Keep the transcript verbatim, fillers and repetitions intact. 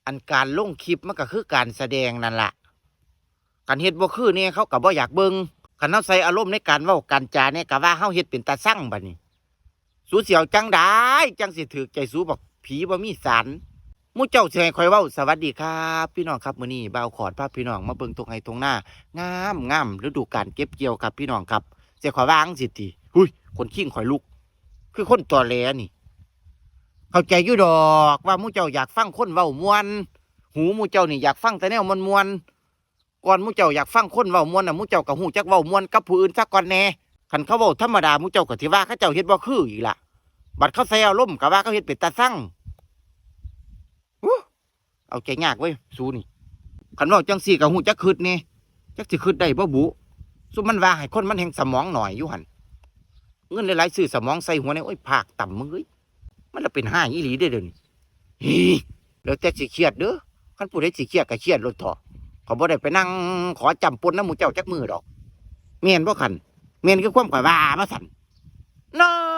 อันการลงคลิปมันก็คือการแสดงนั่นล่ะ คันเฮ็ดบ่คือแหน่เขาก็บ่อยากเบิ่ง คันเฮาใส่อารมณ์ในการเว้าการจาแหน่ก็ว่าเฮาเฮ็ดเป็นตาซังบัดนี้ สูสิเอาจั่งใดจั่งสิถูกใจสูบักผีบ่มีสาร หมู่เจ้าสิให้ข้อยเว้า สวัสดีครับพี่น้องครับ มื้อนี้บ่าวขอดพาพี่น้องมาเบิ่งทุ่งไร่ทุ่งนา งามงามฤดูกาลเก็บเกี่ยวครับพี่น้องครับ สิข้อยว่าจั่งซี้ติ หุย ขนคิงข้อยลุก คือคนตอแหลนี่ เข้าใจอยู่ดอกว่าหมู่เจ้าอยากฟังคนเว้าม่วน หูหมู่เจ้านี่อยากฟังแต่แนวม่วนๆ ก่อนหมู่เจ้าอยากฟังคนเว้าม่วนน่ะ หมู่เจ้าก็ฮู้จักเว้าม่วนกับผู้อื่นซะก่อนแหน่ คันเขาเว้าธรรมดา หมู่เจ้าก็สิว่าเขาเจ้าเฮ็ดบ่คืออีกล่ะ บัดเขาใส่อารมณ์ก็ว่าเขาเฮ็ดเป็นตาซัง อู้ เอาใจยากเว้ย สูนี่ คันเว้าจั่งซี้ก็ฮู้จักคิดแหน่ จักสิคิดได้บ่บุ ซุมมันว่าให้คนมันแฮ่งสมองหน่อยอยู่หั่น เงินหลายๆซื้อสมองใส่หัวแหน่ โอ้ย ภาคต่ำมึงเอ้ย มันละเป็นฮ้ายอีหลีเด้อเดี๋ยวนี้ ฮี แล้วแต่สิเครียดเด้อ คันผู้ใดสิเครียดก็เครียดโลดเถาะ ข้อยบ่ได้ไปนั่งขอจ้ำปนนำหมู่เจ้าจักมื้อดอก แม่นบ่คัน แม่นคือความข้อยว่าบ่ซั่น เนาะ